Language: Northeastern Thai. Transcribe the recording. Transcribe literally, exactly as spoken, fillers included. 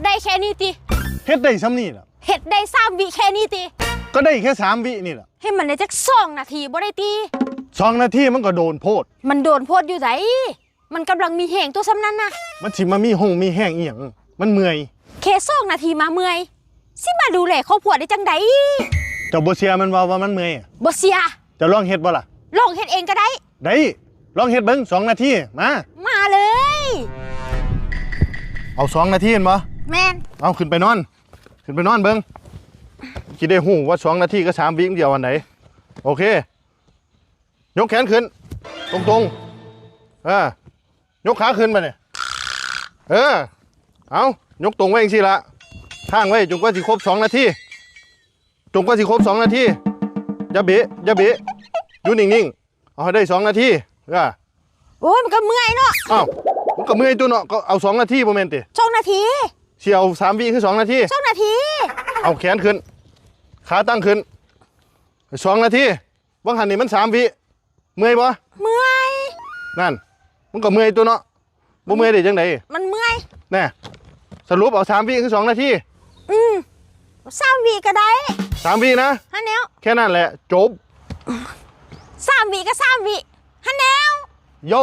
ได้แค่นี้ติ เฮ็ดได้ส่ำนี่ล่ะ เฮ็ดได้สามวิแค่นี้ติ ก็ได้แค่สามวินี่ล่ะ ให้มันได้จักสองนาทีบ่ได้ติ สองนาทีมันก็โดนโพด มันโดนโพดอยู่ได มันกำลังมีแฮงตัวส่ำนั้นนะ มันสิมามีหงมีแฮงอีหยัง มันเมื่อย แค่สองนาทีมาเมื่อย สิมาดูแลครอบครัวได้จังใด เจ้าบ่เชื่อมันว่าว่ามันเมื่อย บ่เชื่อ เจ้าลองเฮ็ดบ่ล่ะ ลองเฮ็ดเองก็ได้ ได้ ลองเฮ็ดเบิ่งสองนาที มา มาเลย เอาสองนาทีแม่นบ่ แม่น เอาขึ้นไปนอน ขึ้นไปนอนเบิ่ง สิได้ฮู้ว่าสองนาทีกับสามวิมันสิเอาอันใด โอเค ยกแขนขึ้น ตรงๆ เออ ยกขาขึ้นมาเนี่ย เออ เอา ยกตรงไว้จังซี่ละ ค้างไว้จนกว่าสิครบสองนาที จนกว่าสิครบสองนาที อย่าเบะ อย่าเบะ อยู่นิ่งๆ เอาให้ได้สองนาที เออ โอ้ยมันก็เมื่อยเนาะ อ้าว มันก็เมื่อยตัวเนาะ ก็เอาสองนาทีบ่แม่นติ สองนาที สิเอาสามวิคือสองนาที สองนาที เอาแขนขึ้น ขาตั้งขึ้น สองนาที ว่างหันนี่มันสามวิ เมื่อยบ่ เมื่อย นั่น มันก็เมื่อยตัวเนาะ บ่เมื่อยได้จังได มันเมื่อย แน่ สรุปเอาสามวิคือสองนาที อืมสามวิก็ได้ สามวินะ ฮันแนว แค่นั้นแหละ จบ สามวิก็สามวิฮันแนว โย่